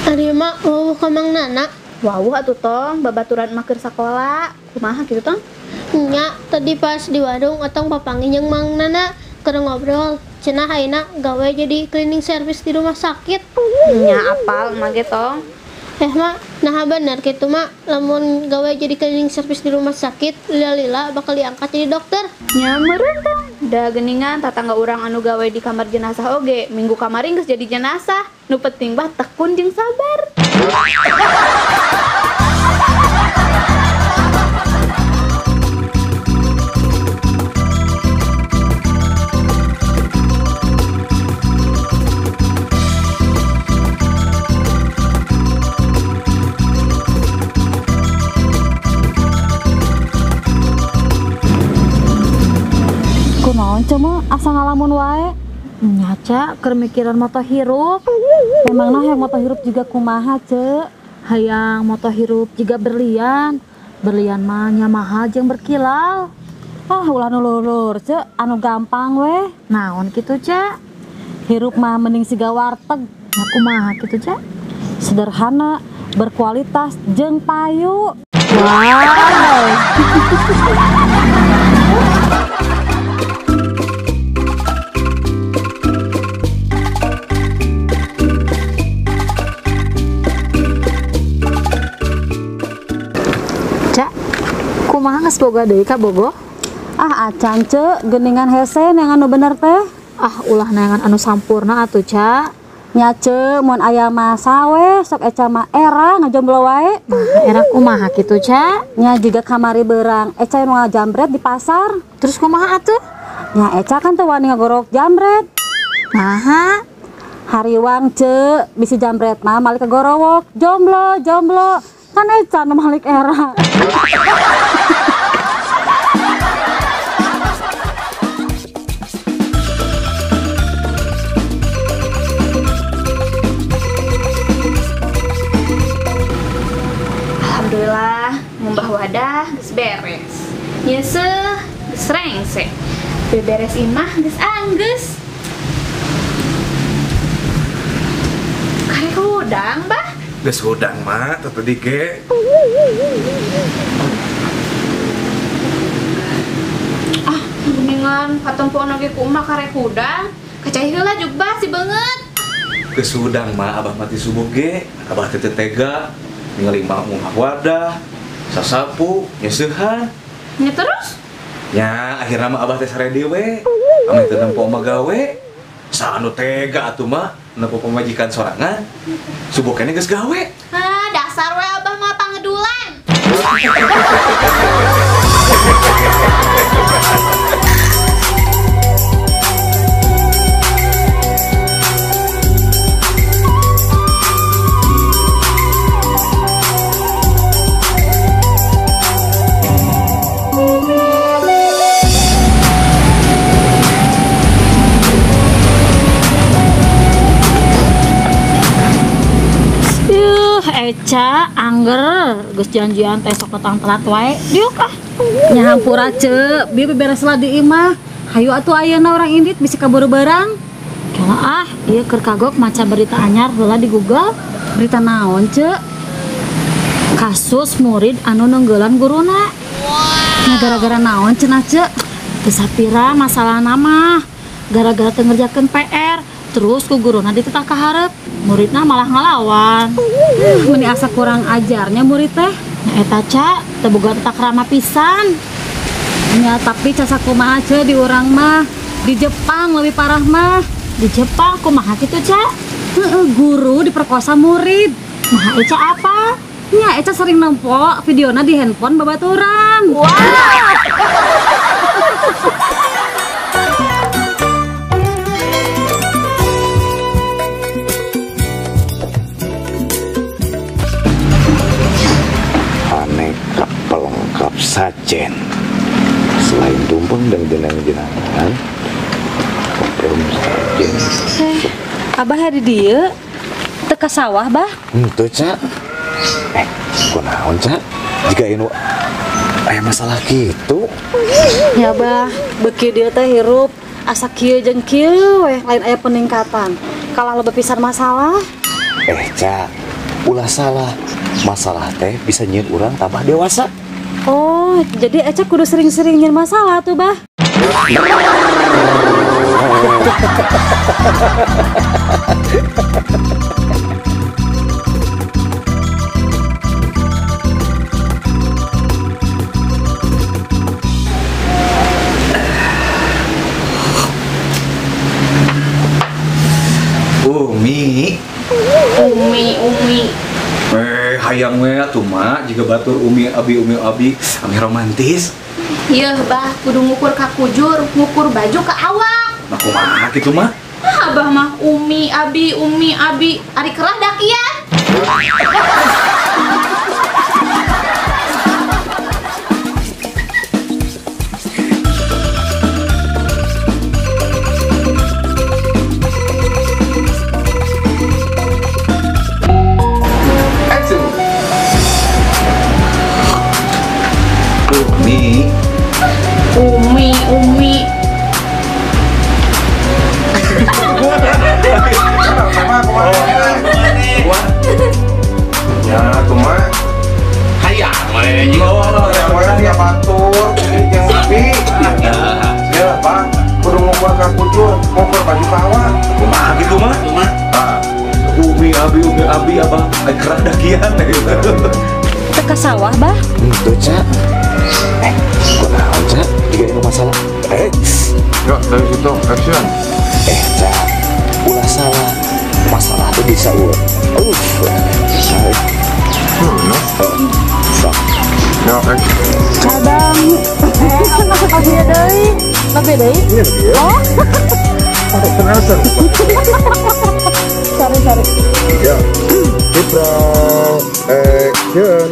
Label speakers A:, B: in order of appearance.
A: Ari mak wawuh ka Mang Nana.
B: Wawuh atuh tong, babaturan emak keur sakola. Kumaha kitu tong?
A: Nya, tadi pas di warung otong papanggih jeung Mang Nana keur ngobrol. Cenah ayeuna gawe jadi cleaning service di rumah sakit.
B: Nya apal emak ge tong.
A: Mak, naha bener kitu mak, lamun gawe jadi cleaning service di rumah sakit, lila-lila bakal diangkat jadi dokter.
B: Nya meureun tong. Da geuningan tatangga urang anu gawe di kamar jenazah oge, minggu kamari geus jadi jenazah. Nu penting bah tekun jeung sabar.
C: Kunaon cema asa ngalamun wae?
D: Nya Ca, keur mikiran moto hirup.
C: Memangna hayang moto hirup juga kumaha, Ce?
D: Hayang moto hirup juga berlian. Berlian mah nya mahal jeung berkilau.
C: Ah, ulah nu lulur, Ce, anu gampang weh.
D: Naon kitu, Ca?
C: Hirup mah mending siga warteg.
D: Nya kumaha kitu, Ca?
C: Sederhana, berkualitas jeung payu.
D: Wow. Kumaha geus boga deui ka Bogo?
C: Ah, acan ce, geuningan hese neangan nu bener teh.
D: Ah, ulah neangan anu sampurna atuh, Ca.
C: Nya ce, mun aya masa we sok eca mah era ngajomblo wae.
D: Nah, era kumaha kitu, Ca?
C: Nya jiga kamari beurang, eca nu ngajambret di pasar.
D: Terus kumaha atuh?
C: Nya eca kan teu wani ngagorok jambret.
D: Naha?
C: Hariwang ce, bisi jambret mah malik kagorowok, jomblo, jomblo. Kan eca nu malik era.
B: Alhamdulillah, ngumbah wadah geus beres. Nyeuseuh geus rengse. Beberes imah geus anggeus. Karek hudang, Bah.
E: Geus hudang, Mak, teu tadi ge.
B: Ah, mendingan katempoan oge ku emak karek hudang. Kacai heula juk Bah si beungeut.
E: Geus hudang, Mak, abah mati subuh ge. Abah teh tega. Ningali emak ngumbah wadah, sasapu, nyeusehan.
B: Nya terus?
E: Nya akhirna mah abah teh sare dewe. Ameh teu nempo mah gawe. Sa anu tega atuh mah nempo pamajikan sorangan. Subuh keneh geus gawe.
B: Ah, dasar we abah mah pangedulan.
D: Eca, angger, geus janjian teh sok datang telat wae. Diuk ah.
C: Nya hampura ce, bieu beberes lah di imah. Hayu atuh ayeuna urang indit bisi kaburu beurang.
D: Kela ah, ieu keur kagok maca berita anyar heula di Google.
C: Berita naon, Ce?
D: Kasus murid anu nenggeulan guruna.
C: Wow. Nya gara-gara naon cenah, Ce?
D: Teu sapira masalahna mah. Gara-gara teu ngerjakeun PR. Terus ku guruna dititah ka hareup, muridna malah ngalawan.
C: Meni asa kurang ajarnya murid teh.
D: Nya eta Ca, teu boga tata krama pisan.
C: Nya tapi casa kumaha ce di urang mah, di Jepang lebih parah mah.
D: Di Jepang kumaha kitu, Ca?
C: Heeh, guru diperkosa murid.
D: Nah, Eca apa?
C: Nya Eca sering nempo videona di handphone babaturan.
B: Wow.
F: Aneka pelengkap sajen selain tumpeng dan jenang-jenangan, komprom sajen.
C: Abah hari dia teka sawah, Bah?
F: Henteu, Ca. Kunaon, Ca? Jika ini aya masalah gitu.
C: Ya, Bah, beuki dieu teh hirup asa kieu jeung kieu weh, lain aya peningkatan. Kalah loba pisan masalah.
F: Ca, ulah salah. Masalah teh bisa nyieun urang tambah dewasa.
C: Oh, jadi Eca kudu sering-sering nyieun masalah tuh, Bah.
E: Umi.
B: Umi, Umi.
E: Hayang we atuh mak jiga batur Umi abi ami romantis.
B: Yeuh bah, kudu ngukur ka kujur, ngukur baju ka awak.
E: Nah kumaha kitu mah?
B: Ah, abah mah Umi abi ari kerah dakian.
E: Umi.
B: Umi, Umi.
G: Ya, kumaha?
E: Hayang we.
G: Hayang we batur, yang lebih. Ya, Bang, kudu ngukur ka kujur, ngukur baju ka awak.
E: Kumaha kitu mah? Umi abi abah kerah dakian gitu.
C: Teu ka sawah, Bah?
F: Henteu, Ca. Kunaon, Ca? Jiga anu masalah.
G: Yuk, dari situ, action.
F: Ca, ulah salah. Masalah tuh bisa
G: Yuk, action.
C: Kadang lebih deui, lebih deui. Oh. Sorry.
G: Ya. Cipra, action.